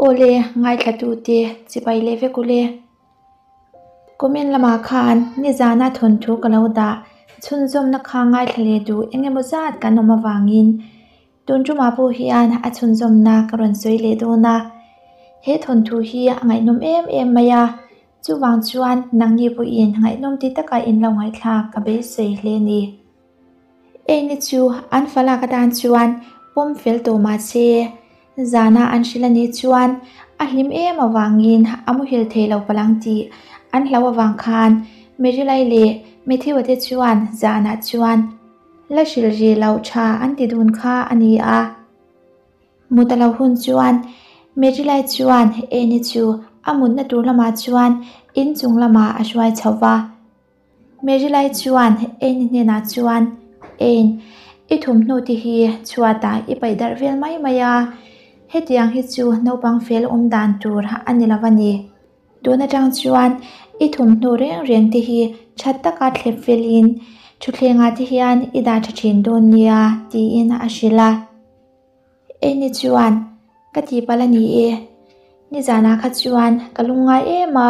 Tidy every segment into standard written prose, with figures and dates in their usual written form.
Awle, ngaithlatute chibai leh vek ule. Comment lamah khan nizana thawnthu ka lo dah chhunzawmna kha ngaithla leh duh eng emaw zat kan awm avangin tun tumah pawh hian a chhunzawmna ka rawn sawi leh dawn a. He thawnthu hi a ngaihnawm em em mai a, chuvang chuan nangni pawhin ngaihnawm ti taka in lo ngaihthlak ka beisei hle a ni. Eng ni chu an falak atan chuan pawm fel tawh mah se, zana an hrilh a nih chuan a hlim em avangin a muhil thei lo palang tih an hlau avang khan Merilai leh Matthew-a te chuan zanah chuan la hrilh rih loh tha an ti dun kha a ni a. Mut a lo hun chuan Merilai chuan Annie chu a mutna tur lamah chuan inchung lamah a hruai chho va. Merilai chuan Annie hnenah chuan, Anne, i thawmhnaw te hi chhuatah i paih darh vel mai mai a, hetiang hi chu naupang fel awm dan tur a ni lo a ni. Tun atang chuan i thawmhnaw reng reng te hi tha taka thlep felin thutthlengah te hian i dah tha thin dawn nia, tiin a hrilh a. Eni chuan, Ka tihpalh a ni e. Nizanah kha chuan ka lungngai em a,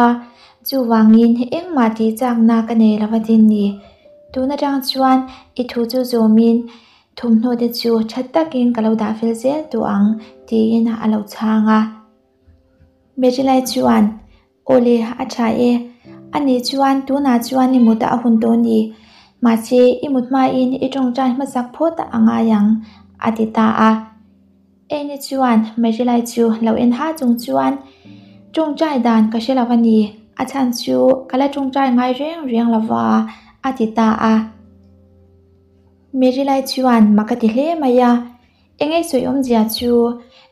chuvangin engmah tih chakna ka nei lo va din ni. Tun atang chuan i thu chu zawmin thawmhnaw te chu tha takin ka lo dah fel zel tawh ang, tiin a lo chhang a. Merilai chuan, Awle, a tha e. Ani chuan tunah chuan i mut a hun tawh ni. Mahse, i mut hmain i tawngtai hmasak phawt a ngai ang, a ti ta a. Eni chuan Marilai chu lo en ha chung chuan, Tawngtai dan ka hre lo a ni, a chhan chu ka la tawngtai ngai reng reng lo va, a ti ta a. Marilai chuan mak a ti hle mai a. Eng ei sawi awmzia chu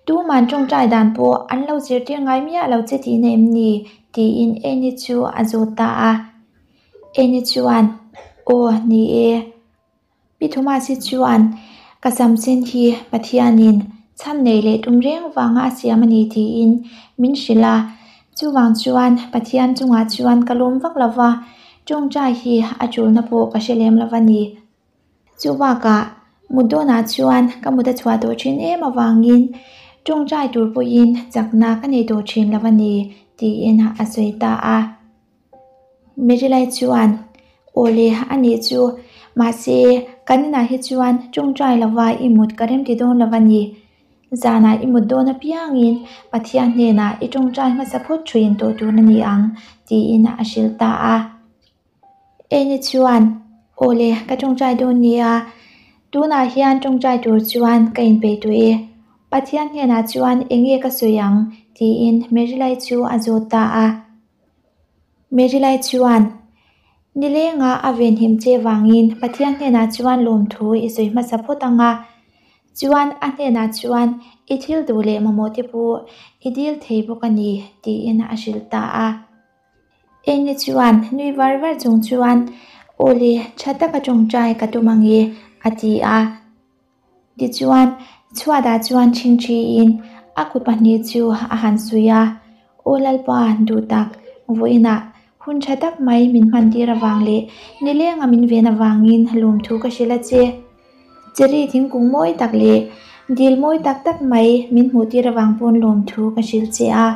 tuman tawngtai dan pawh an lo zirtir ngai miah lo che tihna em ni? tiin Annie chu a zawt ta a. Annie chuan, Aw, ni e. Pi Thomasi chuan, Ka sam sen hi Pathianin chhan nei leh tum reng vanga a siam a ni tiin min hrilh a. Chuvang chuan Pathian chungah chuan ka lawm vak lo va, tawngtai hi a tulna pawh ka hre lem lo va ni. Chu bakah mut dawnah chuan ka mut a chhuah tawh thin em avangin tawngtai tur pawhin chakna ka nei tawh thin lo a ni tiin a sawi ta a. Merilai chuan, Awle a nih chu, mahse kan inah hi chuan tawngtai lova i mut ka remti dawn lo a ni. Zanah i mut dawn apiangin Pathian hnenah i tawngtai hmasa phawt thuin tawh tur a ni ang tiin a hrilh ta a. Eni chuan, Awle, ka tawngtai dawn nia. Tunah hian tawngtai tur chuan ka inpeih tawh e. Pathian hnenah chuan eng nge ka sawi ang? tiin Merilai chu a zawt ta a. Merilai chuan, Nilenga a venhim che vangin Pathian hnenah chuan lawmthu i sawi hmasa phawt ang a. Chuan a hnenah chuan i thil duh leh mamawh te pawh i dil thei bawk a ni, tiin a hrilh ta a. Enge chuan nui var var chung chuan, Awle, tha taka tawngtai ka tum ang e, a ti a. Tichuan, chhuatah chuan ṭhingṭhiin a kut pahnih chu a han suih a, Aw Lalpa, duh tak, vawiinah hun tha tak mai min hmantir avang leh nilenga min ven avangin lawmthu ka hrilh a che. Cherry thingkung mawi tak leh dil mawi tak tak mai min hmuhtir avang pawn lawmthu ka hrilh che a.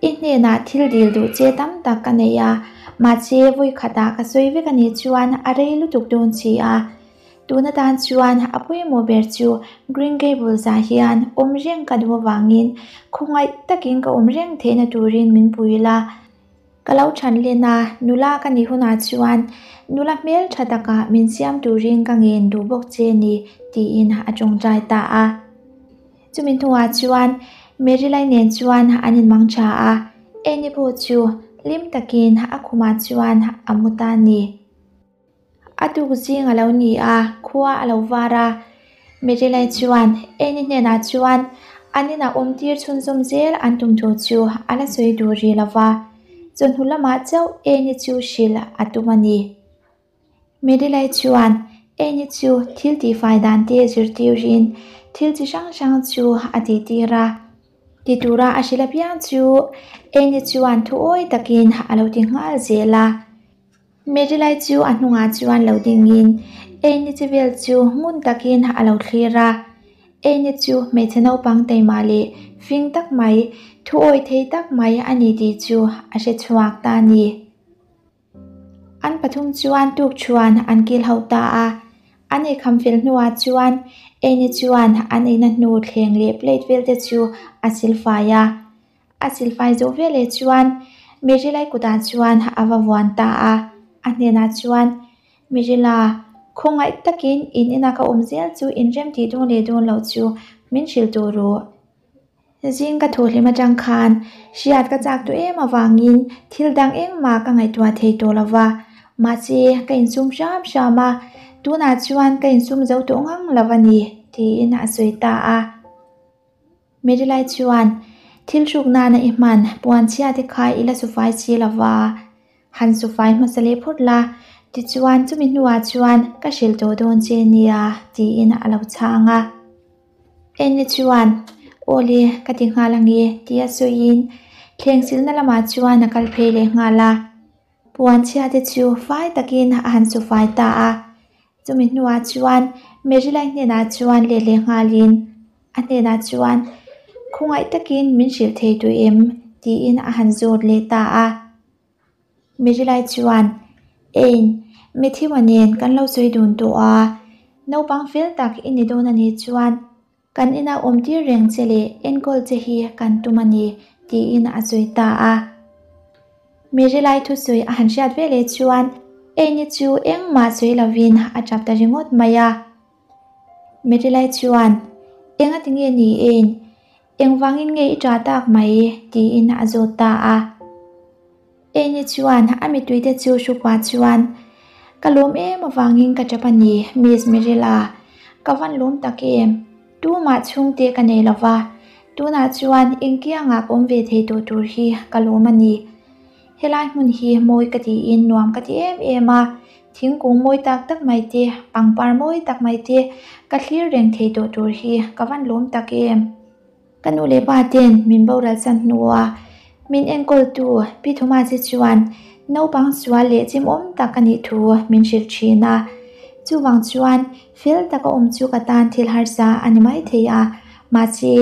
I hnenah thil dil duh che tam tak ka nei a, mahse vawi khatah ka sawi vek a nih chuan a rei lutuk dawn si a. Tun atan chuan a pawimawh ber chu Green Gables ah hian awm reng ka duh avangin khawngaih takin ka awm reng theihna turin min pui la. Ka lo than len a, nula ka nih hunah chuan nula hmel tha takah min siam turin ka ngen duh bawk che ni tiin a tawngtai ta a. Chumi hnuah chuan Maryline nen chuan an inmang tha a, Annie pawh chu hlim takin a khumah chuan a mu ta a ni. A tuk zing a lo ni a, khua a lo var a. Maryline chuan Annie hnenah chuan an inah awm tir chhunzawm zel an tum thu chu a la sawi duh rih lo va, chawhnu lamah chauh Annie chu hrilh a tum a ni. Merilai chuan Annie chu thil tihfai dan te zirtirin thil chi hrang hrang chu a tihtir a. Ti tura a hrilh apiang chu Annie chuan thuawi takin a lo ti nghal zel a. Merilai chu a hnungah chuan lo dingin Annie che vel chu ngun takin a lo thlir a. Amy chu hmeichhe naupang taima leh fing tak mai, thu awi thei tak mai a ni tih chu a hre chhuak ta a ni. An pathum chuan tukṭhuan an kil ho ta a, an eikham fel hnuah chuan Amy chuan an eina hnu thleng leh plate vel te chu a silfai a. A silfai zawh veleh chuan Merilai kutah chuan a va vuan ta a, a hnenah chuan, Mirila, khawngaih takin in ina ka awm zel chu inrem tih dawn leh dawn loh chu min hrilh tawh rawh. Zing ka thawhhlim atang khan hriat ka chak tawh em avangin thil dang engmah ka ngaihtuah thei tawh lo va, mahse ka insum hram hram a, tunah chuan ka insum zo tawh ngang lo a ni, tiin a sawi ta a. Merilai chuan, Thil hruk nana i hman puan chhia te kha i la sufai si lo va, han sufai hmasa leh phawt la, tichuan chumi hnuah chuan ka hrilh tawh dawn che nia, tiin a lo chhang a. Annie chuan, Aw le, ka ti nghal ange, tia sawiin thleng silna lamah chuan a kal phei leh nghal a. Puan chhia te chu fai takin a han sufai ta a. Chumi hnuah chuan Merilai hnenah chuan let leh nghalin a hnenah chuan, Khawngaih takin min hrilh thei tawh em? tiin a han zawt leh ta a. Merilai chuan, Ein, Matthew-a nen kan lo sawi dun tawh a, naupang fel tak i ni dawn a nih chuan Kan ina awmtir reng che leh enkawl che hi kan tum a ni, tiin a sawi ta a. Mirilai thusawi a han hriat ve leh chuan Amy chu engmah sawi lovin a tap ta ringawt mai a. Mirilai chuan, Enga tinge ni Ain? Engvangin nge i ṭah tak mai? tiin a zawt ta a. Amy chuan a mituite chu hrupa chuan, Ka lawm em avangin ka tap a ni, Miss Mirilla. Ka van lawm tak em? Tumah chhungte ka nei lo va, tunah chuan engkiangah ka awm ve thei tawh tur hi ka lawm a ni. Helai hmun hi mawi ka tiin nuam ka ti em em a, thingkung mawi tak tak mai te, pangpar mawi tak mai te ka thlir reng thei tawh tur hi ka van lawm tak em? Ka nu leh pa ten min boral chan hnua min enkawltu Pi Thomasi chuan naupang sual leh chimawm tak a nih thu min hrilh thin a. Chuvang chuan fel taka awm chu ka tan thil harsa a ni mai thei a, mahse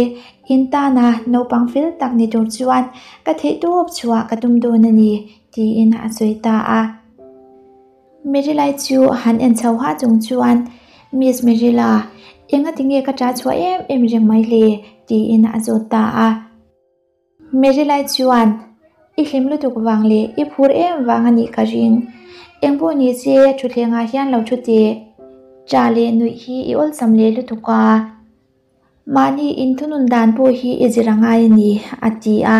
in tana naupang fel tak ni tur chuan ka theihtawp chhuah ka tum dawn a ni, tiin a sawi ta a. Merilai chu han en chho ha chung chuan, Miss Merila, enga tinge ka ṭah chhuah em em reng mai le? tiin a zawt ta a. Merilai chuan, I hlim lutuk vang leh i phur em vang a nih ka ring. Eng pawh ni se thutthlengah hian lo thu teh. Ṭah leh nuih hi i awlsam leh lutuk a. Mahni inthunun dan pawh hi i zir a ngai a ni, a ti a.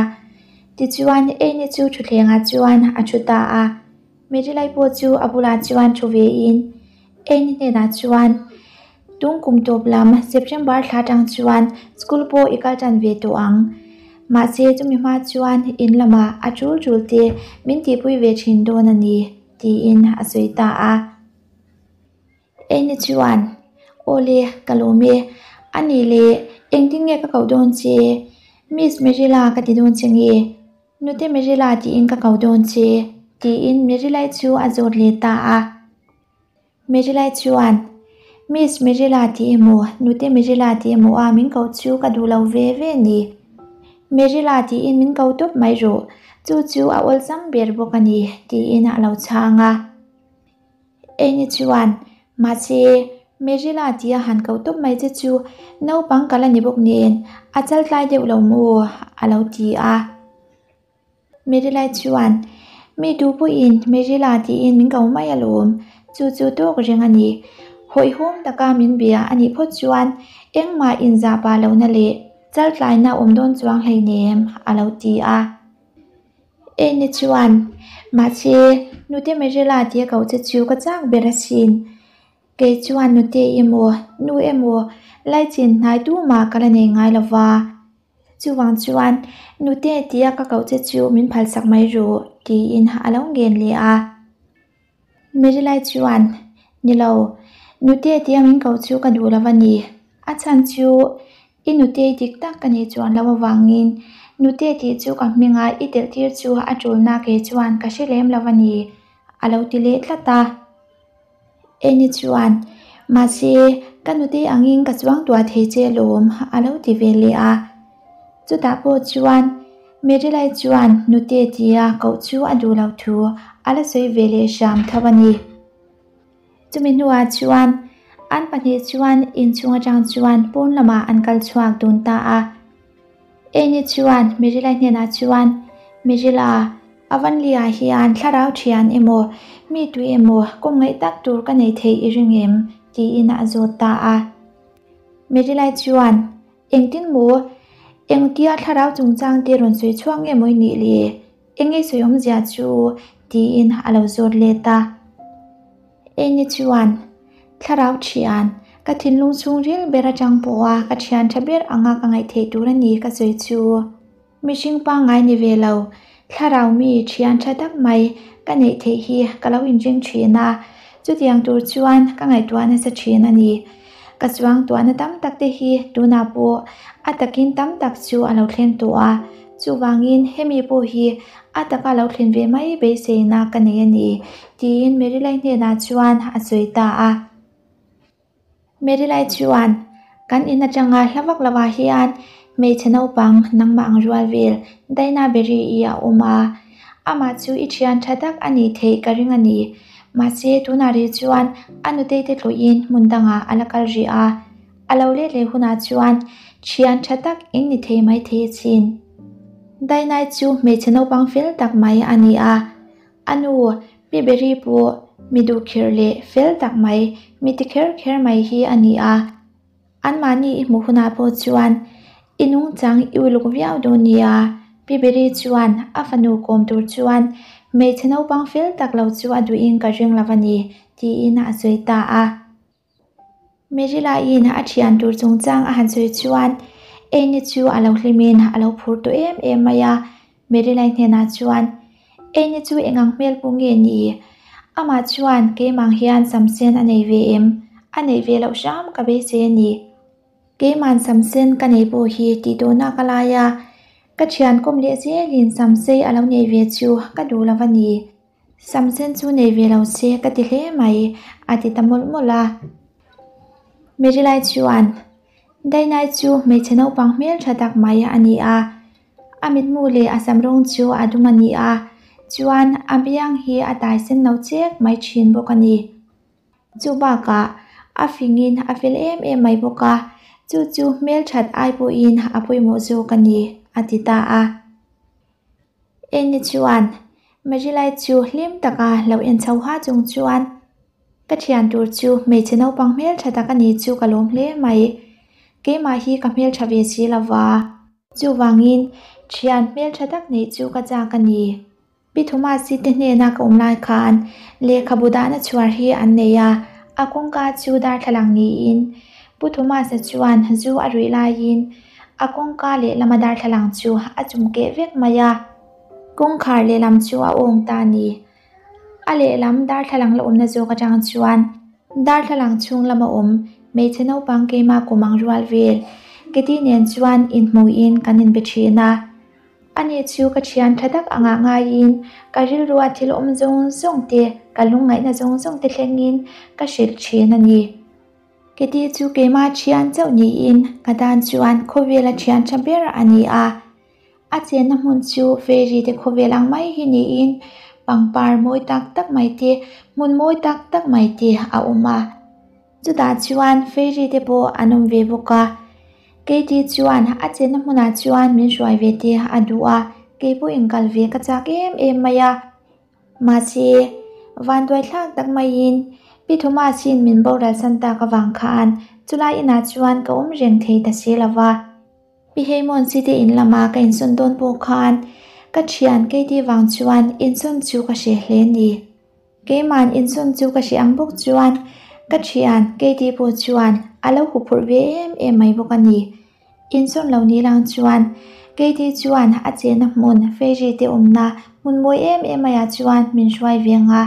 Tichuan, Amy chu thutthlengah chuan a thu ta a. Merilai pawh chu a bulah chuan thu vein Amy hnenah chuan, Tung kum tawp lam September thla tang chuan school pawh i kal tan ve tawh ang. Mahse, chumi hma chuan in lamah a tul tul te min tihpui ve thin dawn a ni, tiin a sawi ta a. Amy chuan, Aw le, ka lawm e. A nih leh, engtin nge ka koh dawn che? Miss Merila ka ti dawn che nge? Nute Merila tiin ka koh dawn che, tiin Merilai chu a zawt leh ta a. Merilai chuan, Miss Merila ti emaw, Nute Merila ti emaw a min koh chu ka duh lo ve ve ni. Merila tiin min ko tawp mai rawh, chu chu a awlsam ber bawk a ni, tiin a lo chhang a. Enge chuan, Mahse, Merila tia han ko tawp mai che chu naupang kal a ni bawk nen, a chal tlai deuh lo maw? a lo ti a. Merilai chuan, Mi tu pawhin Merila tiin min ko mai alawm, chu chu tawk reng a ni. Hawihhawm taka min bia a nih phawt chuan engmah inzah pah lohna leh chal tlaina awm dawn chuang hleinem, a lo ti a. Enge chuan, Mahse, nute Mirela tia ko che chu ka chak ber asin. Kei chuan nute emaw, nu emaw laichin hnai tumah ka la nei ngai lo va. Chuvang chuan, nute tia ka koh che chu min phalsak mai rawh, tiin a lo ngen leh a. Merilai chuan, Ni lo, nute tia min koh chu ka duh lo a ni. A chhan chu i nute dik tak ka nih chuan lo avangin nute tih chu ka hminga i telh tir chu a tulna kei chuan ka hre lem lo a ni, a lo ti leh tlat a. Eni chuan, Mahse, Ka nute angin ka chuangtuah thei che alawm a lo ti ve leh a. Chutah pawh chuan Merilai chuan nute tia koh chu a duh loh thu a la sawi ve leh hram tho a ni. Chumi hnuah chuan an pahnih chuan inchhung atang chuan pawn lamah an kal chhuak dun ta a. Eni chuan Merilai hnenah chuan, Merila, a vanliah hian thlarau thian emaw, mi tui emaw kawm ngaih tak tur ka nei thei i ring em? tiin a zawt ta a. Merilai chuan, Engtin maw? Engtia thlarau chungchang te rawn sawi chhuak nge maw i nih le? Eng nge sawi awmzia chu? tiin a lo zawt let a. Eni chuan, Thlarau thian, ka thinlung chhungril ber atang pawha ka thian tha ber anga ka ngaih theih tur a ni ka sawi chu. Mihring pangngai ni ve lo, thlarau mi thian tha tak mai ka neih theih hi ka lo inring thin a, chutiang tur chuan ka ngaihtuah nasa thin a ni. Ka chuangtuahna tam tak te hi tunah pawh a takin tam tak chu a lo thleng tawh a, chuvangin hemi pawh hi a taka lo thlen ve mai beiseina ka nei a ni, tiin Merilai hnenah chuan a sawi ta a. Merilai chuan, Kan in atanga hla vak lovah hian hmeichhe naupang nangmah ang rual vel Daina Berry-i a awm a, amah chu i thian tha tak a nih theih ka ring a ni. Mahse, tunah rih chuan a nutei te tlawhin hmun dangah a la kal rih a, a lo let leh hunah chuan thian tha tak in ni thei mai thei asin. Dainai chu hmeichhe naupang fel tak mai a ni a, A nu, Pi Berry pawh mi duhkhirh leh fel tak mai, mi ti kher kher mai hi a ni a. Anmahni i hmuh hunah pawh chuan i nungchang i uluk viau dawn nia. Pi Berry chuan a fanu kawm tur chuan hmeichhe naupang fel tak lo chu a duhin ka ring lo a ni, tiin a sawi ta a. Merilaiin a thian tur chungchang a han sawi chuan Amy chu a lo hlimin a lo phur tawh em em mai a. Merilai hnenah chuan, Amy chu eng ang hmel pawh nge ni? Amah chuan keimah hian samsen a nei ve em? A neih ve loh hram ka beisei a ni. Keiman samsen ka nei pawh hi tih tawhna ka lai a, ka thian kawm leh zelin samsei a lo nei ve chu ka duh lo a ni. Samsen chu nei ve lo se ka ti hle mai, a ti ta mawlh mawlh a. Merilai chuan, Dainai chu hmeichhe naupang hmel tha tak mai a ni a, a mitmu leh a sam rawng chu a dum a ni a, chuan a biang hi a tai sen lo chek mai thin bawk a ni. Chu bakah a fingin a fel em em mai bawk a, chu chu hmelthat ai pawhin a pawimawh zawk a ni, a ti ta a. Eni chuan Marilai chu hlim taka lo en chho ha chung chuan, Ka thian tur chu hmeichhe naupang hmeltha tak a ni chu ka lawm hle mai. Keimah hi ka hmeltha ve si lo va. Chuvangin thian hmeltha tak neih chu ka chak a ni. Pi Thomasi te hnena ka awm lai khan lehkhabu dahna chhuar hi an nei a, a kawngka chu darthlalang niin Pu Thomasa chuan zu a ruih laiin A kawngka lehlama darthlalang chu a chum keh vek mai a, kawngkhar lehlam chu a awng ta a ni. A lehlam darthlalang la awmna zawk atang chuan darthlalang chhung lama awm hmeichhe naupang keimah kum ang rual vel Kitty nen chuan inhmuhin kan inbe thin a. Ani chu ka thian tha tak angah ngaiin ka rilrua thil awm zawng zawng te, ka lungngaihna zawng zawng te thlengin ka hrilh thin a ni. Keti chu keimah thian chauh niin ka tan chuan khawvela thian tha ber a ni a. A chenna hmun chu fairy te khawvel ang mai hi niin pangpar mawi tak tak mai te, hmun mawi tak tak mai te a awm a. Chutah chuan fairy te pawh an awm ve bawk a. Katie chuan a chenna hmunah chuan min hruai ve te a duh a, keipawh inkal ve ka chak em em mai a. Mahse, vanduai thlak tak maiin Pi Thomas-in min boral san tak avang khan chulai inah chuan ka awm reng thei ta si lo va. Pi Heimon City in lama ka insawn dawn pawh khan ka thian Katie vang chuan insawn chu ka hreh hle ni. Keiman insawn chu ka hreh ang bawk chuan ka thian Katie pawh chuan a lo huphurh ve em em mai bawk a ni. Insawn lo ni lang chuan Katie chuan a chenna hmun Fairy te awmna hmun mawi em em maiah chuan min hruai ve ang a,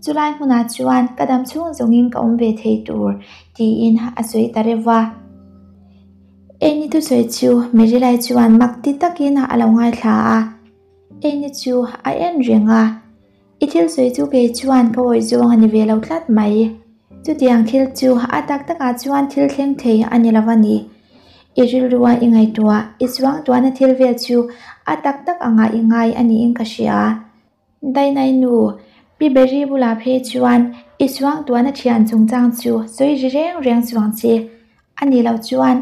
chulai hmunah chuan ka dam chhung zawngin ka awm ve thei tur tiin a sawi ta reuh va. Eni thusawi chu Merilai chuan mak ti takin a lo ngaithla a, Eni chu a en reng a, I thil sawi chu kei chuan ka awih zawng a ni ve lo tlat mai. Chutiang thil chu a tak takah chuan thil thleng thei a ni lo a ni. I rilrua i ngaihtuah, i suangtuahna thil vel chu a tak tak angah i ngai a niin ka hria. Dainai nu, Pi Berry bulah phei chuan i suangtuahna thian chungchang chu sawi ri reng reng chuang che. A nih loh chuan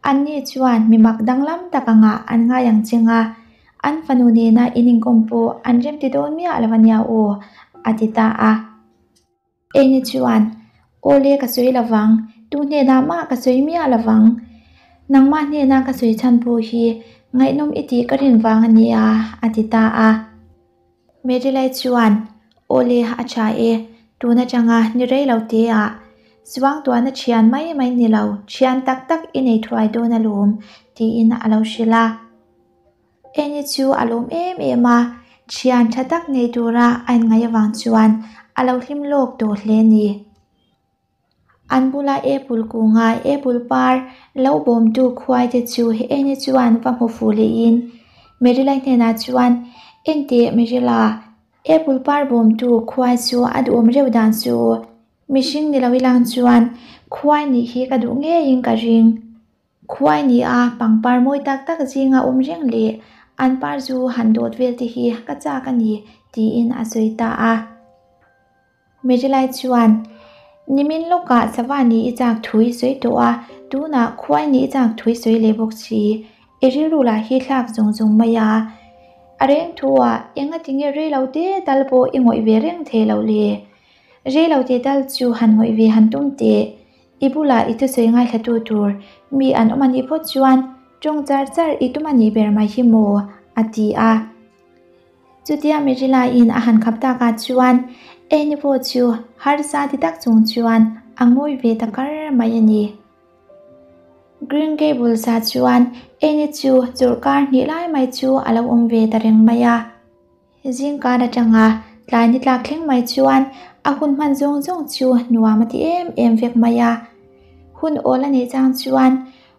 anni chuan mi mak danglam tak angah an ngai ang cheng a, an fanu nena in inkawm pawh an remti dawn miah lo a nia aw, a ti ta a. Eni chuan, Awle ka sawi lovang, tu hnenah mah ka sawi miah lovang. Nangmah hnena ka sawi chhan pawh hi ngaihnawm i tih ka rin vang a nia, a ti ta a. Merilai chuan, Awle a tha e, tun atanga ni rei lo te ah Suangtuahna thian mai mai ni lo, thian tak tak i nei thuai dawn alawm, tiin a lo hrilh a. Eni chu a lawm em em a, thian tha tak nei tura a inngaih avang chuan a lo hlim lawk tawh hle a ni. An bula apple kunga apple par lo bawmtu khuai te chu Eni chuan va hmu fuh lehin Merila hnenah chuan, Enteh Merila, apple par bawmtu khuai chu a duhawm reuh dan chu mihring ni lo ilang chuan khuai nih hi ka duh ngeiin ka ring. Khuai ni a pangpar mawi tak tak zinga awm reng leh an par zu han dawt vel te hi ka chak a ni, tiin a sawi ta a. Merilai chuan, Nimin lawkah sava ni i chak thu i sawi tawh a, tunah khuai ni i chak thu i sawi leh bawk si. I rilru lah hi thlak zawng zawng mai a. A reng thu ah enga tinge rei lo te tal pawh i ngawih ve reng thei loh le? Rei lo te tal chu han ngawih ve han tum teh. I bulah i thusawi ngaithlatu tur mi an awm a nih phawt chuan tawng char char i tum a nih ber mai hi maw? a ti a. Chutia Merilaiin a han khap takah chuan Annie pawh chu harsa ti tak chung chuan a ngawi ve ta kar mai a ni. Green Gables-ah chuan Annie chu chawlhkar hnih lai mai chu a lo awm ve ta reng mai a. Zingkar atanga tlai ni tlak thleng mai chuan a hun hman zawng zawng chu nuam a ti em em vek mai a. Hun awl a nih chang chuan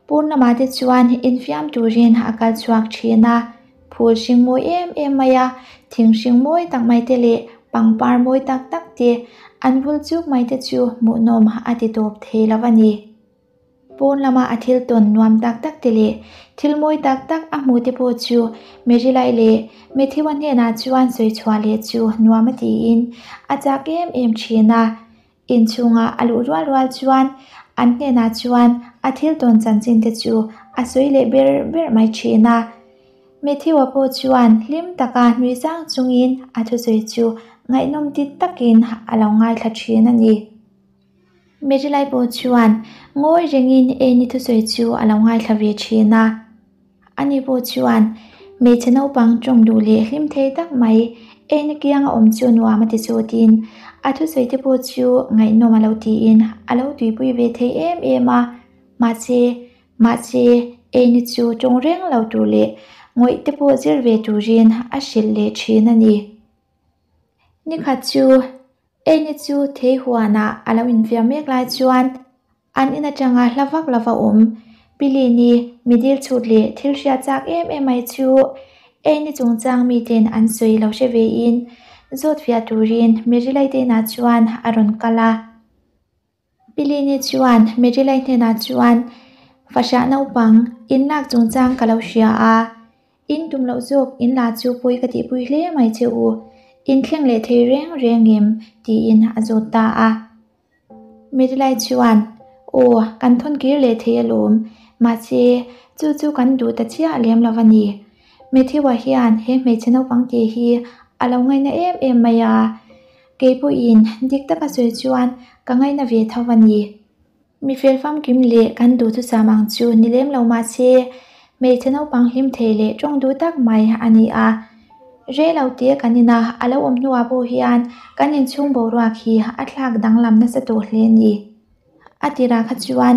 pur lamah te chuan infiam turin a kal chhuak thin a. Phul hring mawi em em mai a, thing hring mawi tak mai te leh pangpar mawi tak tak te an vul chuk mai te chu hmuhnawm a ti tawp thei lo a ni. Pawn lama a thil tawn nuam tak tak te leh thil mawi tak tak a hmuh te pawh chu Merilai leh Matthew-a hnenah chuan sawi chhuah leh chu nuam a tiin a chak em em thin a. Inchhunga a luh rual rual chuan an hnenah chuan a thil tawn chanchin te chu a sawi leh ber ber mai thin a. Matthew-a pawh chuan hlim taka nui sang chungin a thusawi chu ngaihnawm ti takin a lo ngaithla thin a ni. Merilai pawh chuan ngawi rengin Annie thusawi chu a lo ngaithla ve thin a. Ani pawh chuan hmeichhe naupang tawng duh leh hlim thei tak mai Annie kianga awm chu nuam a ti zawtin a thusawi te pawh chu ngaihnawm a lo tiin a lo tuipui ve thei em em a. Mahse, mahse Annie chu tawng reng lo tur leh ngawih te pawh zir ve turin a hrilh leh thin a ni. Nikhat chu Eni chu thei huanah a lo infiam mek lai chuan an in atanga hla vak lova awm. Pilini mi dil chhut leh thil hriat chak em em mai chu Eni chungchang miten an sawi lo hre vein zawt fiah turin Merilai te inah chuan a rawn kal a. Pilini chuan Merilai hnenah chuan, Fahrah naupang, in lak chungchang ka lo hria a, in tum loh zawk in la chu pawi ka tihpui hle mai che u, in thleng leh thei reng reng em? tiin a zawt ta a. Merilai chuan, Aw, kan thawn kir leh thei alawm, mahse chu chu kan duh ta chiah lem lo a ni. Matthew-a hian he hmeichhe naupang tih hi a lo ngaina em em mai a. Kei pawhin dik taka sawi chuan ka ngaina ve tho a ni. Mi fel famkim leh kan duhthusam ang chu ni lem lo mah se, hmeichhe naupang hlim thei leh tawng duh tak mai a ni a. Rei lo te kan ina a lo awm hnuah pawh hian kan inchhung boruak hi a thlak danglam nasa tawh hle a ni. A tirah kha chuan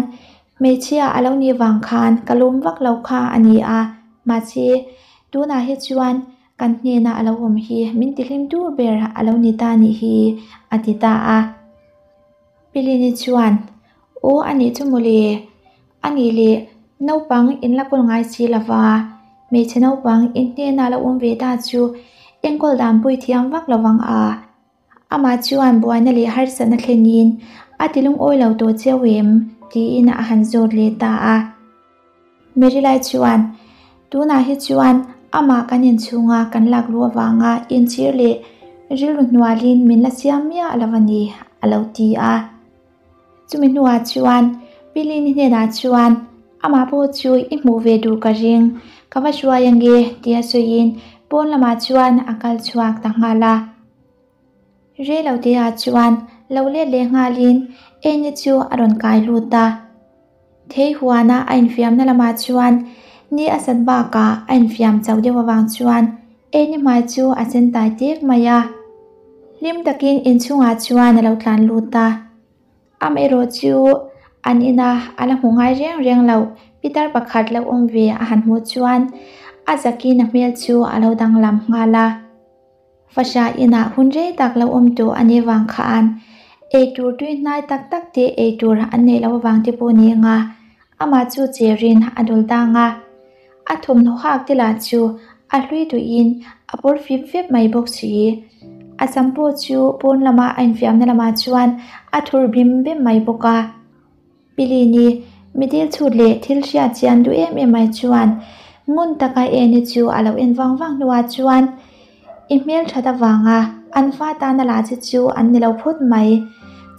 hmeichhia a lo nih vang khan ka lawm vak lo kha a ni a, mahse tunah hi chuan Kan hnena a lo awm hi min tihlim tu ber a lo ni ta nih hi, a ti ta a. Pilini chuan, Aw a nih chu mawle, a nih leh naupang in la kawl ngai si lo va, hmeichhe naupang in hnena a lo awm ve ta chu enkawl dan pui thiam vak lo vang a. Amah chuan buaina leh harsatna thlenin a ti lungawi lo tawh cheu em? tiin a han zawt leh ta a. Merilai chuan, Tunah hi chuan amah kan inchhunga kan lak luh avanga inchhir leh rilru hnualin min la siam miah lo a ni, a lo ti a. Chumi hnuah chuan Pilini hnenah chuan, Amah pawh chu i hmuh ve duh ka ring, ka va hruai ange, tia sawiin pawn lamah chuan a kal chhuak ta nghal a. Reiloteah chuan lo let leh nghalin Eni chu a rawn kai lut a. Thei huana a infiamna lamah chuan ni a sat bakah a infiam chauh deuh avang chuan Eni hmai chu a sen tai tek mai a. Hlim takin inchhungah chuan a lo tlan lut a. Amaherawh chu an ina a la hmu ngai reng reng lo, pitar pakhat lo awm ve a han hmuh chuan a zakin a hmel chu a lo danglam nghal a. Fahra inah hun rei tak lo awm tawh a nih vang khan eitur tui hnai tak tak te eitur an neih loh avang te pawh ni anga amah chu cherin a dawl dang a. A thawmhnaw hak te lah chu a hlui tuiin a pawr fip fep mai bawk si. A sam pawh chu pawn lama a infiamna lamah chuan a thur bim bem mai bawk a. Pilini, mi dil chhut leh thil hriat chian duh em em mai chuan ngun taka Eni chu a lo en vang vang hnuah chuan i hmel that avanga an fa tana lah che chu an ni lo phawt mai,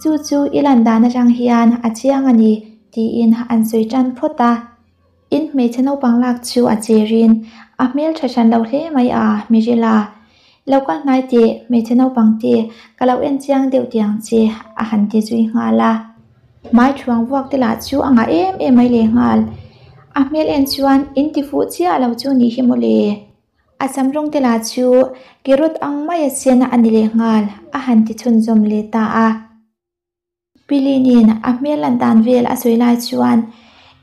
chu chu i lan dan atang hian a chiang a ni tiin an sawi tan phawt a. In hmeichhe naupang lak chu a cherin a hmel tha hran lo hle mai a, Mirila. Lo kal hnai teh, hmeichhe naupang te, ka lo en chiang deuh tih ang che, a han ti zui nghal a. Hmai thuang vuak te lah chu a ngah em em mai lehnghal. A hmel en chuan in ti fuh chiah lo chu nih hi mawle. A sam rawng te lah chu carrot ang maia sen a ni lehnghal, a han ti chhunzawm leh ta a. Pilinin a hmel lan dan vel a sawi lai chuan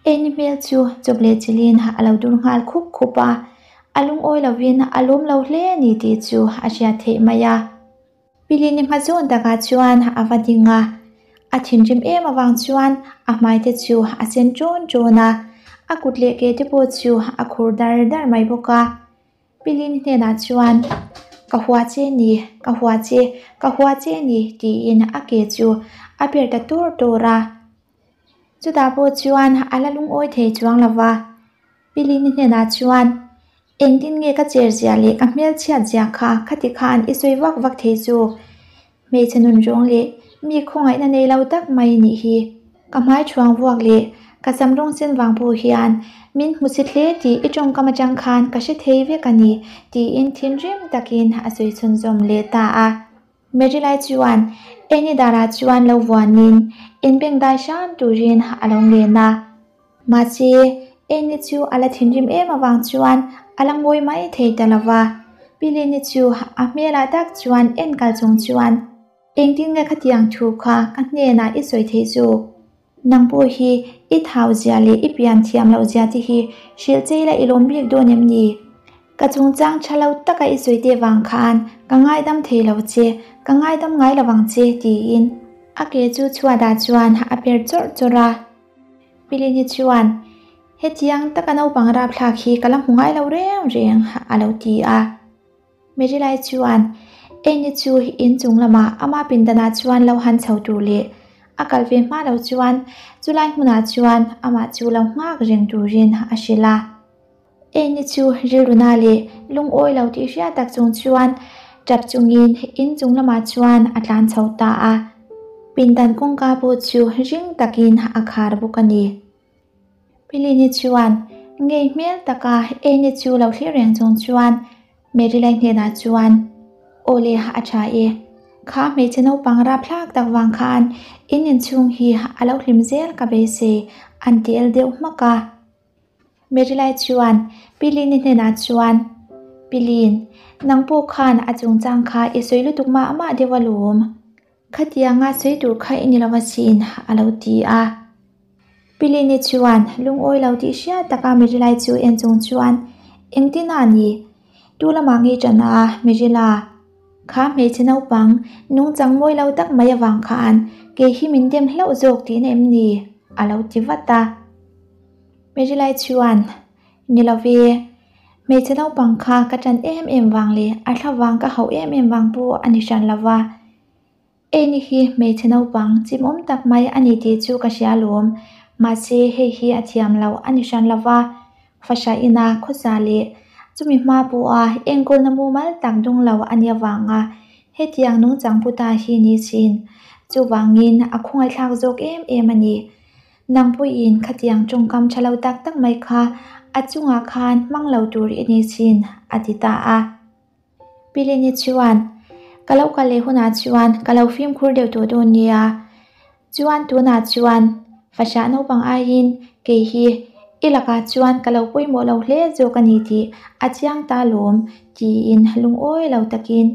Eni hmel chu chawp leh chilhin a lo dur nghal khup khup a, a lungawi lovin a lawm lo hle a ni tih chu a hriat theih mai a. Pilini hma zawn takah chuan a va ding a, a thinrim em avang chuan a hmai te chu a sen ṭawn ṭawn a, a kut leh ke te pawh chu a khur dar dar mai bawk a. Pilin hnenah chuan, Ka hua che ni, ka hua che, ka hua che ni, tiin a ke chu a per ta tur tur a. Chutah pawh chuan a la lungawi thei chuang lo va. Pilin hnenah chuan, Engtin nge ka cher zia leh ka hmelchhiat zia kha khati khan i sawi vak vak thei chu? Hmeichhe nun rawng leh mi khawngaihna nei lo tak mai nih hi. Ka hmai thuang vuak leh ka sam rawng sen vang pawh hian min hmu si hle tih i tawngkam atang khan ka hre thei vek a ni, tiin thinrim takin a sawi chhunzawm leh ta a. Merilai chuan Eni darah chuan lo vuanin inbengdai hram turin a lo ngen a. Mahse, Eni chu a la thinrim em avang chuan a la ngawi mai thei ta lo va. Pi Lini chu a hmelah tak chuan en kal chung chuan, Engtin nge khatiang thu kha ka hnenah i sawi thei zawk? Nang pawh hi i thau zia leh i pian thiam loh zia te hi hrilh chei la i lawm bik dawn em ni? Ka chungchang tha lo taka i sawi te vang khan ka ngaidam thei lo che, ka ngaidam ngai lo vang che, tiin a ke chu chhuatah chuan a per chawrh chawrh a. Pilini chuan, Hetiang taka naupang rapthlak hi ka la hmu ngai lo reng reng, a lo ti a. Merilai chuan, Eni chu inchung lamah ama pindanah chuan lo han chho tur leh a kal ve hma lo chuan chulai hmunah chuan amah chu lo nghak reng turin a hrilh a. Eni chu rilruna leh lungawi lo tih hriat tak chung chuan tap chungin inchung lamah chuan a tlan chho ta a. Pindan kawngka pawh chu ring takin a khar bawk a ni. Pilini chuan ngei hmel taka Eni chu lo thlir reng chung chuan Merilai hnenah chuan, Aw le, a tha e. Kha hmeichhe naupang rapthlak tak vang khan in inchhung hi a lo hlim zel ka beisei an ti el deuh hmak a. Merilai chuan Pilini hnenah chuan, Pilin, nang pawh khan a chungchang kha i sawi lutuk mah mah deuh alawm. Khatianga sawi tur kha i ni lo asin, a lo ti a. Pilini chuan lungawi lo tih hriat taka Merilai chu en chung chuan, Engtin a ni? Tu lamah nge ṭan a, Merila? Kha hmeichhe naupang nungchang mawi lo tak mai avang khan kei hi min dem hlauh zawk tihna em ni? a lo ti vat a. Merilai chuan, Ni lo ve, hmeichhe naupang kha ka ṭan em em vang leh a thlavang ka hauh em em vang pawh a ni hran lo va. Eni hi hmeichhe naupang chimawm tak mai a ni tih chu ka hria alawm, mahse hei hi a thiam loh a ni hran lova, fahrah ina khawsa leh chumi hma pawha enkawlna mumal tak dawng lo a nih avanga hetiang nungchang pu ta hi ni sin. Chuvangin a khawngaihthlak zawk em em a ni. Nang pawhin khatiang tawngkam tha lo tak tak mai kha a chungah khan hmang lo tur i ni sin, a ti ta a. Pilini chuan, Ka lo kal leh hunah chuan ka lo fimkhur deuh tawh dawn nia. Chuan tunah chuan fahrah naupang aiin kei hi i lakah chuan ka lo pawimawh lo hle zawk a ni tih a chiang ta lawm, tiin lungawi lo takin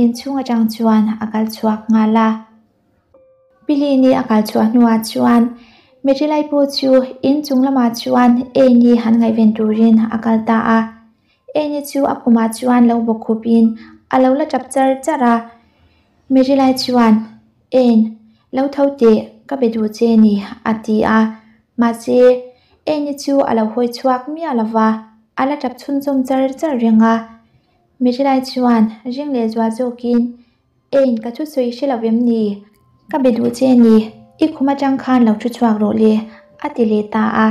inchhung atang chuan a kal chhuak nghal a. Pilini a kal chhuah hnuah chuan Merilai pawh chu inchung lamah chuan Amy han ngaihven turin a kal ta a. Eni chu a khumah chuan lo bawk khupin a lo la tap char char a. Merilai chuan, En, lo tho teh, ka be duh che ni, a ti a. Mahse, Eni chu a lo hawi chhuak miah lo va, a la tap chhunzawm char char reng a. Merilai chuan ring leh zual zawkin, En, ka thusawi hre lo vem ni? Ka be duh che ni, i khum atang khan lo thu chhuak rawh le, a ti leh ta a.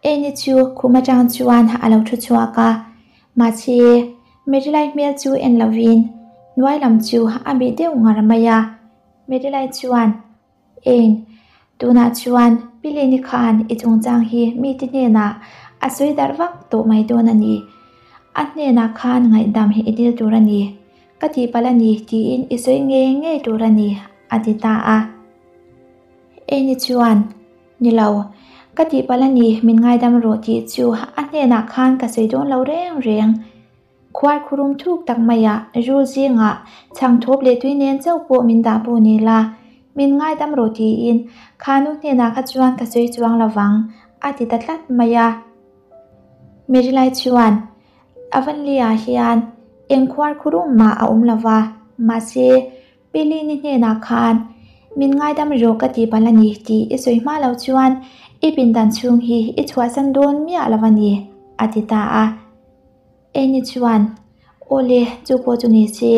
Eni chu khum atang chuan a lo thu chhuak a, mahse Merilai hmel chu en lovin hnuai lam chu a bih deuh ngar mai a. Merilai chuan, Eng, tunah chuan Pilini khan i chungchang hi mite hnenah a sawi darh vak tawh mai dawn a ni. A hnenah khan ngaihdam hi i dil tur a ni. Ka tihpalh a ni tiin i sawi ngei ngei tur a ni, a ti ta a. Eni chuan, Ni lo, ka tihpalh a ni, min ngaidam rawh tih chu a hnenah khan ka sawi dawn lo reng reng. Khuar khurum thuk tak maiah rul zingah chhangthawp leh tui nen chauh pawh min dah pawh ni la, min ngaidam rawh tiin kha nu hnenah kha chuan ka sawi chuang lo vang, a ti ta tlat mai a. Merilai chuan, Avanli-ah hian eng khuar khurum mah a awm lo va, mahse, Pilini hnenah khan, Min ngaidam rawh ka ti palh a ni tih i sawi hma lo chuan i pindan chhung hi i chhuahsan dawn miah lo a ni, a ti ta a. Eni chuan, Aw le, chu pawh chu ni se,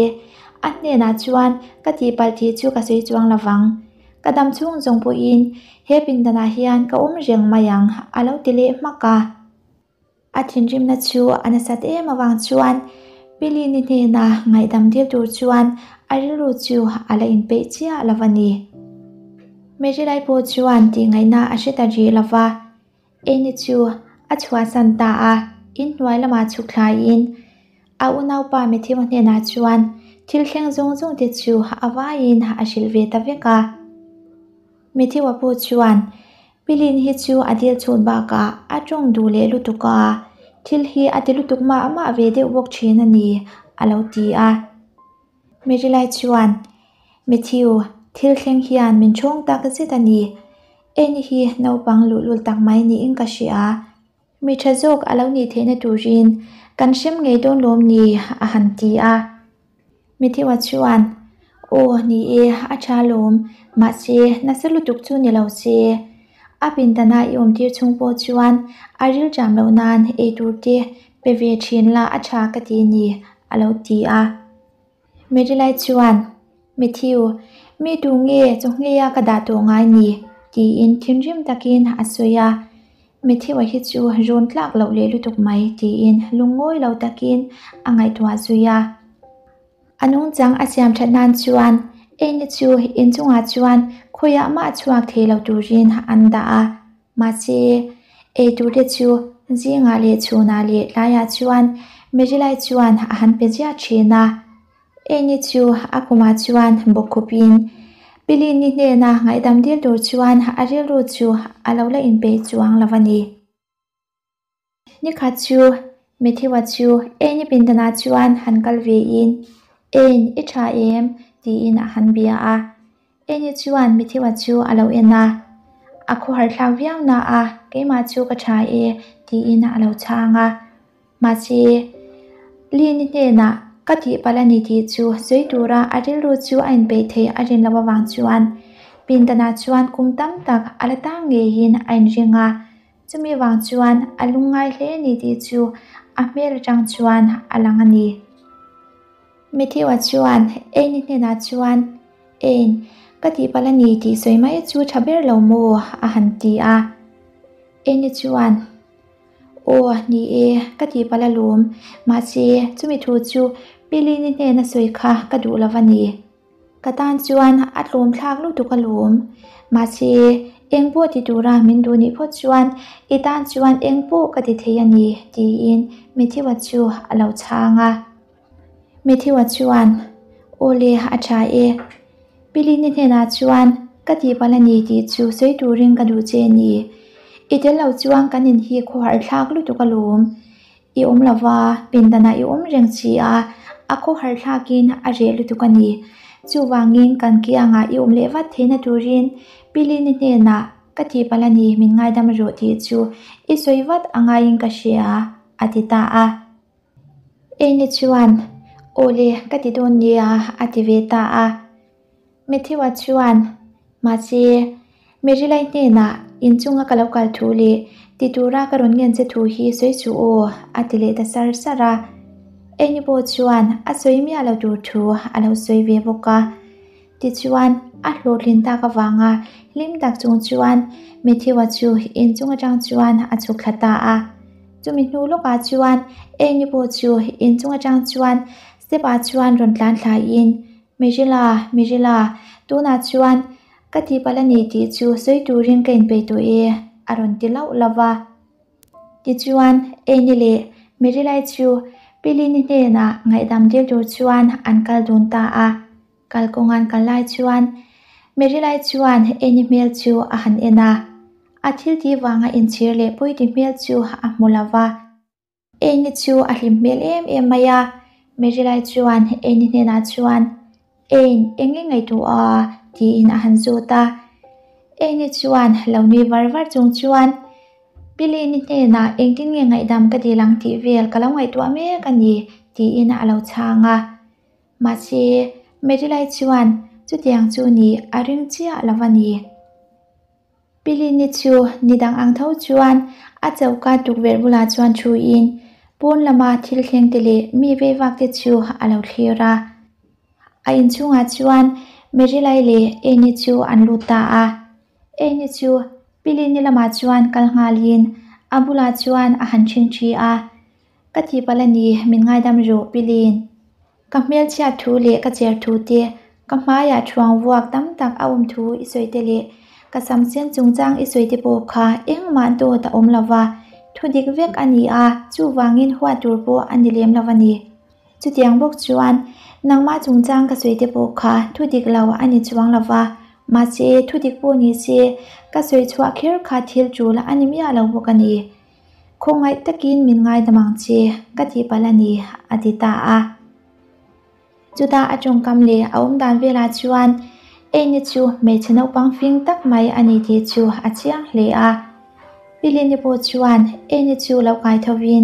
a hnenah chuan ka tih palh tih chu ka sawi chuang lo vang. Ka dam chhung zawng pawhin he pindanah hian ka awm reng mai ang, a lo ti leh hmak a. A thinrimna chu a nasat em avang chuan Pilini hnena ngaihdam dil tur chuan a rilru chu a la inpeih chiah lo a ni. Merilai pawh chuan tihngaihna a hre ta rih lo va, Eni chu a chhuahsan ta a, inhnuai lamah chhuk thlaiin a unaupa Matthew-a hnenah chuan thil thleng zawng zawng te chu a vaiin a hrilh ve ta vek a. Matthew-a pawh chuan Pilin hi chu a dil chhut bakah a tawng duh leh lutuk a, thil hi a ti lutuk mah mah ve deuh bawk thin a ni, a lo ti a. Merilai chuan, Matthew, thil thleng hian min thawng tak zet a ni. Eni hi naupang luhlul tak mai niin ka hria. Mi tha zawk a lo nih theihna turin kan hrem ngei dawn lawm ni? a han ti a. Matthew-a chuan, Aw, ni e, a tha lawm, mahse, nasa lutuk chu ni lo se. A pindana i awmtir chhung pawh chuan a ril ṭam loh nan eitur te pe ve ṭhin la a tha ka ti ni, a lo ti a. Merilai chuan, Matthew, mi tu nge chawhngei-a ka dah tawh ngai ni? tiin thinrim takin a sawi a. Matthew-a hi chu rawn tlak loh leh lutuk mai tiin lungngawi lo takin a ngaihtuah zui a. A nungchang a siam that nan chuan Amy chu inchungah chuan khawiah mah chhuak thei lo turin an dah a. Mahse, ei turte chu zingah leh chhunah leh tlaiah chuan Merilai chuan a han pe ziah thin a. Eni chu a khumah chuan bawk khupin Pilini hnena ngaihdam dil tur chuan a rilru chu a lo la inpeih chuang lo a ni. Nikhat chu Matthew-a chu Eni pindanah chuan han kal vein, En, i tha em? tiin a han bia a. Eni chuan Matthew-a chu a lo en a, A khawhar thlak viau na a, keimah chu ka tha e, tiin a lo chhang a. Mahse, Lin-i hnenah ka tihpalh a ni tih chu sawi tura a rilru chu a inpeih theih a rin loh avang chuan pindanah chuan kum tam tak a la tang ngeiin a inring a. Chumi vang chuan a lungngai hle ni tih chu a hmel atang chuan a lang a ni. Matthew-a chuan Annie hnenah chuan, Ein, ka tihpalh a ni tih sawi mai chu tha ber lo maw? a han ti a. Eni chuan, Aw, ni e, ka tihpalh alawm. Mahse, chumi thu chu Pilini hnena sawi kha ka duh lo a ni. Ka tan chuan a tlawm thlak lutuk alawm. Mahse, eng pawh ti tura min duh nih phawt chuan i tan chuan eng pawh ka ti thei a ni, tiin Matthew-a chu a lo chhang a. Matthew-a chuan, Aw le, a tha e. Pilini hnenah chuan ka tihpalh a ni tih chu sawi turin ka duh che a ni. I tel lo chuan kan in hi khawharh thlak lutuk alawm. I awm lo va, pindanah i awm reng si a, a khawharh thlakin a reh lutuk a ni. Chuvangin kan kiangah i awm leh vat theihna turin Pilini hnenah ka tihpalh a ni min ngaidam rawh tih chu i sawi vat a ngaiin ka hria, a ti ta a. Eni chuan, Aw le, ka ti dawn nia, a ti ve ta a. Matthew-a chuan, Mahse, Merilai hnenah inchunga ka lo kal thu leh ti tura ka rawn ngen che thu hi sawi suh aw, a ti leh ta sar sar a. Eni pawh chuan a sawi miah lo tur thu a lo sawi ve bawk a. Tichuan, a hlawhtlin tak avanga hlim tak chung chuan Matthew-a chu inchung atang chuan a chhuk thla ta a. Chumi hnu lawkah chuan Amy pawh chu inchung atang chuan step-ah chuan rawn tlan thlaiin, Mirila, Mirila, tunah chuan ka tihpalh a ni tih chu sawi turin ka inpeih tawh e, a rawn ti lauh lauh va. Tichuan, Amy leh Mirilai chu Pilini hnenah ngaihdam dil tur chuan an kal dun ta a. Kalkawng an kal lai chuan Merilai chuan Eni hmel chu a han en a, a thil tih vanga inchhir leh pawiti hmel chu a hmu lo va. Eni chu a hlim hmel em em mai a, Merilai chuan Eni hnenah chuan, Ein, eng nge ngaihtuah a? tiin a han zawt a. Eni chuan lo nui var var chung chuan, Pilini hnenah engtin nge ngaihdam ka dil ang tih vel ka lo ngaihtuah mek a ni, tiin a lo chhang a. Mahse, Merilai chuan chutiang chu nih a ring chiah lo a ni. Pilini chu ni dang ang tho chuan a choka tukverh bulah chuan thuin pawn lama thil thleng te leh mi vei vak te chu a lo thlir a. A inchhungah chuan Merilai leh Eni chu an lut ta a. Eni chu Pilini lamah chuan kal nghalin a bulah chuan a han ṭhingṭhi a. Ka tihpalh a ni, min ngaidam rawh, Pilin. Ka hmelchhiat thu leh ka cher thu te, ka hmaiah thuang vuak tam tak a awm thu i sawi te leh ka sam sen chungchang i sawi te pawh kha engmah dawt a awm lo va, thu dik vek a ni a, chuvangin huat tur pawh a ni lem lo a ni. Chutiang bawk chuan nangmah chungchang ka sawi te pawh kha thu dik lo a ni chuang lo va, mahse thu dik pawh ni se ka sawi chhuah kher kha thil tul a ni miah lo bawk a ni. Khawngaih takin min ngaidam ang che, ka tihpalh a ni, a ti ta a. Chutah a tawngkam leh a awmdan velah chuan Amy chu hmeichhe naupang fing tak mai a ni tih chu a chiang hle a. Pilini pawh chuan Amy chu lo kai thovin,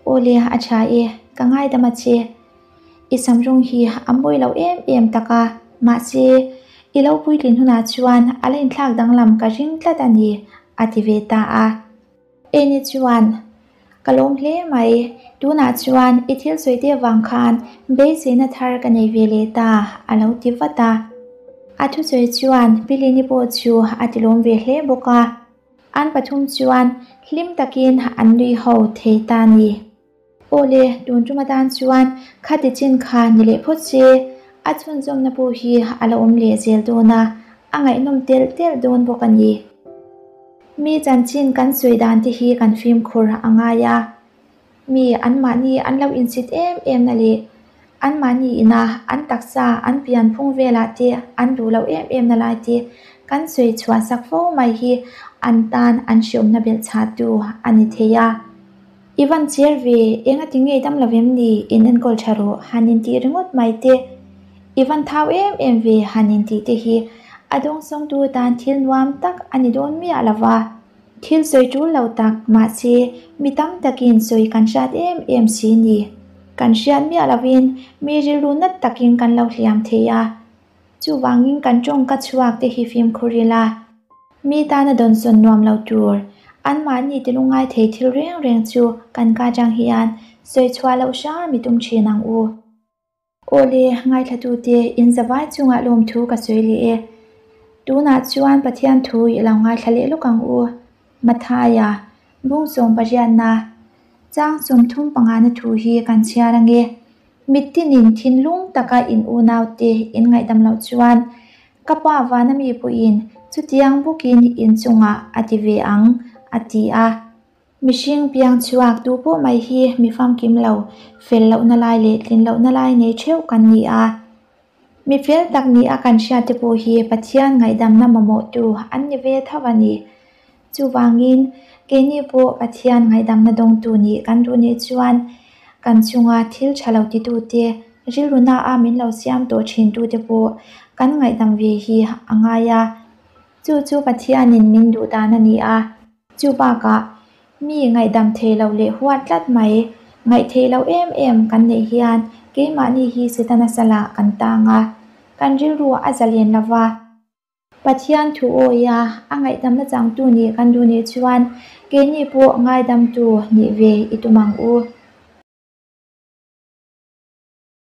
Aw le, a tha e, ka ngaidam a che. I sam rawng hi a mawi lo em em tak a, mahse i lo puitlin hunah chuan a la inthlak danglam ka ring tlat a ni, a ti ve ta a. Eni chuan, Ka lawm hle mai, tunah chuan i thil sawi te avang khan beiseina thar ka nei ve leh ta, a lo ti vat a. A thusawi chuan Pilini pawh chu a ti lawm ve hle bawk a. An pathum chuan hlim takin an nui ho thei ta a ni. Aw le, tun tum atan chuan khati chin kha ni leh phawt se, a chhunzawmna pawh hi a la awm leh zel dawn a, a ngaihnawm telh telh dawn bawk a ni. Mi chanchin kan sawi dan te hi kan fimkhur a ngai a, mi anmahni an lo insit em em na leh anmahni ina an taksa an pian phung velah te an duh loh em em na lai te kan sawi chhuah sak fo mai hi an tan an hreawmna belhchhah tu a ni thei a. I van cher ve, enga ti ngei dam lo em ni, in enkawl tha rawh, han in tih ringawt mai te. I van thau em em ve, han in tih te hi a dawngsawngtu tan thil nuam tak a ni dawn miah lo va. Thil sawi tul lo tak, mahse mi tam takin sawi kan hriat em em si ni. Kan hriat miah lovin mi rilru nat takin kan lo hliam thei a. Chuvangin kan tawngka chhuak te hi fimkhur ila. Mi tana dawnsawn nuam lo tur, anmahni ti lungngai thei thil reng reng chu kan ka atang hian sawi chhuah loh hram i tum thin ang u. Awle, ngaithlatute, in zavai chungah lawmthu ka sawi leh e. Tunah chuan Pathian thu i lo ngaithla leh lawk ang u. Mathaia, Bung sawmpariatna, Chang 35na thu hi kan chhiar ange. Mittinin thinlung taka in unaute in ngaihdam loh chuan ka Pa vana mi pawhin chutiang bawkin in chungah a ti ve ang, a ti a. Mihring piang chhuak tu pawh mai hi mi famkim lo, fel lohna lai leh tlin lohna lai nei theuh kan ni a. Mi fel tak ni a kan hriat te pawh hi Pathian ngaihdamna mamawhtu an ni ve tho a ni. Chuvangin, keini pawh Pathian ngaihdamna dawngtu nih kan duh nih chuan kan chunga thil tha lo titute, rilru na a min lo siam tawh thintute pawh kan ngaihdam ve hi a ngai a. Chu chu Pathianin min duh dan a ni a. Chu bakah, mi ngaihdam thei lo leh huat tlat mai, ngaih theih loh em em kan neih hian keimahni hi Setana salah kan tang a, kan rilru a zalen lo va. Pathian thu awia a ngaihdamna changtu nih kan duh nih chuan keini pawh ngaidamtu nih ve i tum ang u.